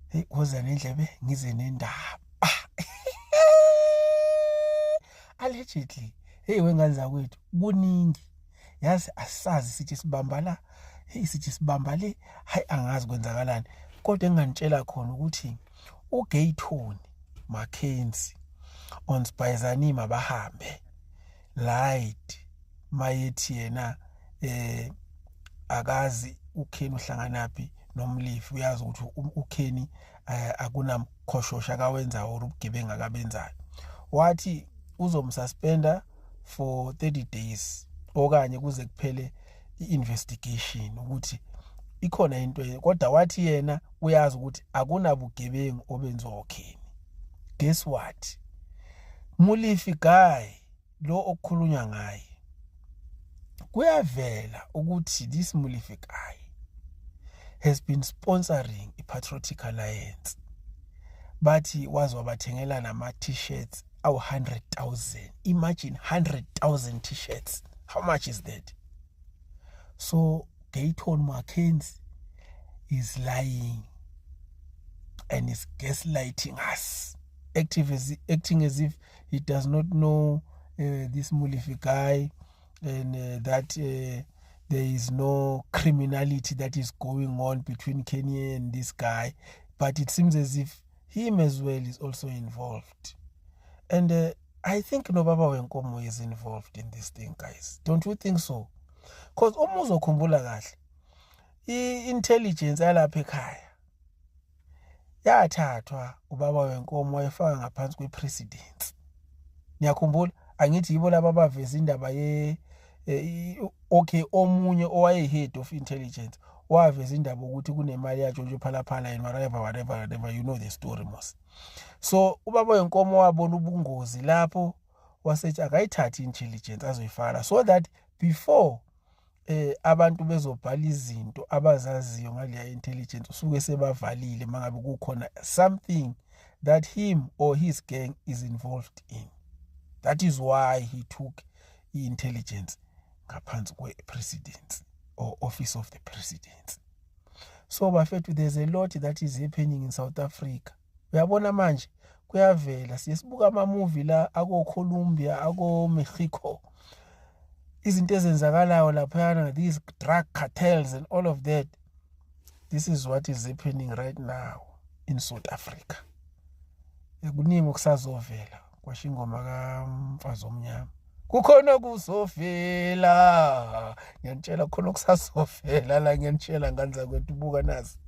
Hey, woza nendlebe ngize nendaba. Allegedly, hey wengane zakwethu, kuningi. Yazi asazi sithi sibamba la, hey sithi sibamba le, hayi angazi kwenzakalani. Kodwa enginganitshela khona ukuthi uGayton McKenzie on Spizani mabahambe lied mayethi yena akazi uKenny uhlanganaphi noMlifi. Uyazi ukuthi uKenny akunamkhoshosha akawenzayo or ubugebengu akabenzayo. Wathi uzomsuspenda for 30 days okanye kuze kuphele i-investigation ukuthi ikhona into, kodwa wathi yena uyazi ukuthi akunabugebengu obenziwa uKenny. Guess what, Mulifi guy lo okukhulunywa ngaye, kuyavela ukuthi this Mulifi guy has been sponsoring i-Patriotic Alliance. Bathi waze wabathengela nama t-shirts awu 100,000. Imagine, 100,000 t-shirts. How much is that? So Gayton McKenzie is lying and is gaslighting us, acting as if he does not know this Mulifi guy and that there is no criminality that is going on between Kenny and this guy. But it seems as if him as well is also involved. And I think nobaba wenkomo is involved in this thing, guys. Don't you think so? Because uma uzokhumbula kahle, i-intelligence yalapha ekhaya yathathwa ubaba wenkomo wayefaka ngaphansi kwe-presidency. Niyakhumbula angithi yibo laba abaveza indaba ye okay, omunye owaye-head of intelligence waveza indaba ukuthi kunemali yatshontshe Phalaphala and whatever, whatever, whatever. You know the story mos. So ubaba wenkomo wabona ubungozi lapho, wasethi akayithathi intelligence azoyifaka so that before abantu bezobhala izinto abazaziyo ngaleya intelligence, usuke sebavalile mangabe kukhona something that him or his gang is involved in. That is why he took i-intelligence ngaphansi kwe-presidency or office of the presidency. So bafethu, there's a lot that is happening in South Africa. Uyabona manje kuyavela, siye sibuka ama-movie la ako-Colombia, ako-Mexico, izinto ezenzakalayo laphayana, these drug cartels and all of that. This is what is happening right now in South Africa. Kuningi okusazovela, kwasho ingoma kaMfazi Omnyama, kukhona kuzovela. Ngiyanitshela, khona okusazovela la, ngiyanitshela ngane zakwethu. Buka nasi.